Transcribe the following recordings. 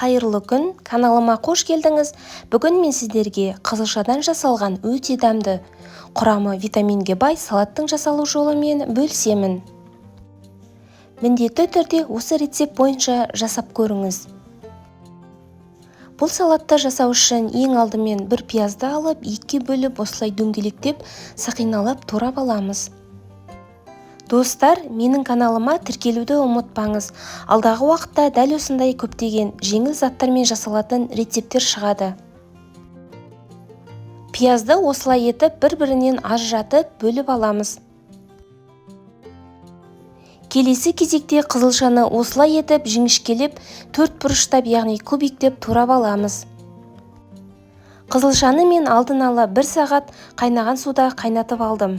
Қайырлы күн, каналыма қош келдіңіз. Бүгін мен сіздерге қызылшадан жасалған өте дәмді, құрамы витаминге бай салаттың жасалу жолымен бөлісемін. Міндетті түрде осы рецепт бойынша жасап көріңіз. Бұл салатты жасау үшін ең алдымен бір пиязды алып, екіге бөліп, осылай дөңгелектеп, сақиналап турап аламыз. Достар, менің каналыма тіркелуді ұмытпаңыз. Алдағы уақытта дәл осындай көптеген жеңіл заттармен жасалатын рецепттер шығады. Пиязды осылай етіп бір-бірінен ажыратып бөліп аламыз. Келесі кезекте қызылшаны осылай етіп жіңішкелеп, төрт бұрыштап, яғни кубиктеп турап аламыз. Қызылшаны мен алдын ала бір сағат қайнаған суда қайнатып алдым.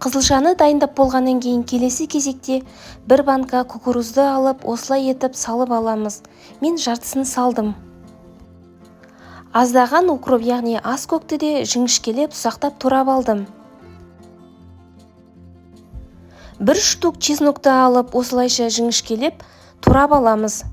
Қызылшаны дайындап болғаннан кейін келесі кезекте бір банка кукурузды алып, осылай етіп салып аламыз. Мен жартысын салдым. Аздаған укроп, яғни ас көкті де жіңішкелеп ұсақтап турап алдым. Бір штук чеснокты алып, осылайша жіңішкелеп турап аламыз.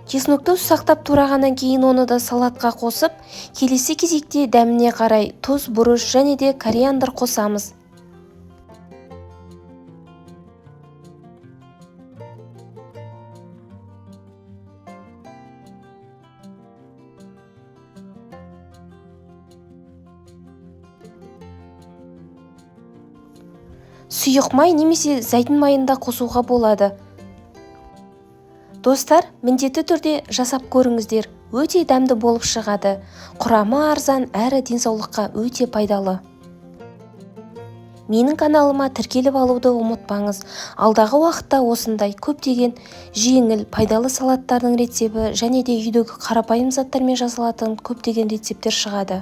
Чеснокты ұсақтап турағаннан кейін оны да салатқа қосып, келесі кезекте дәміне қарай тұз, бұрыш және де кориандр қосамыз. Сұйық май немесе зәйтүн майын да қосуға болады. Достар, міндетті түрде жасап көріңіздер. Өте дәмді болып шығады. Құрамы арзан, әрі денсаулыққа өте пайдалы. Менің каналыма тіркеліп алуды ұмытпаңыз. Алдағы уақытта осындай көптеген жеңіл, пайдалы салаттардың рецепті және де үйдегі қарапайым заттармен жасалатын көптеген рецепттер шығады.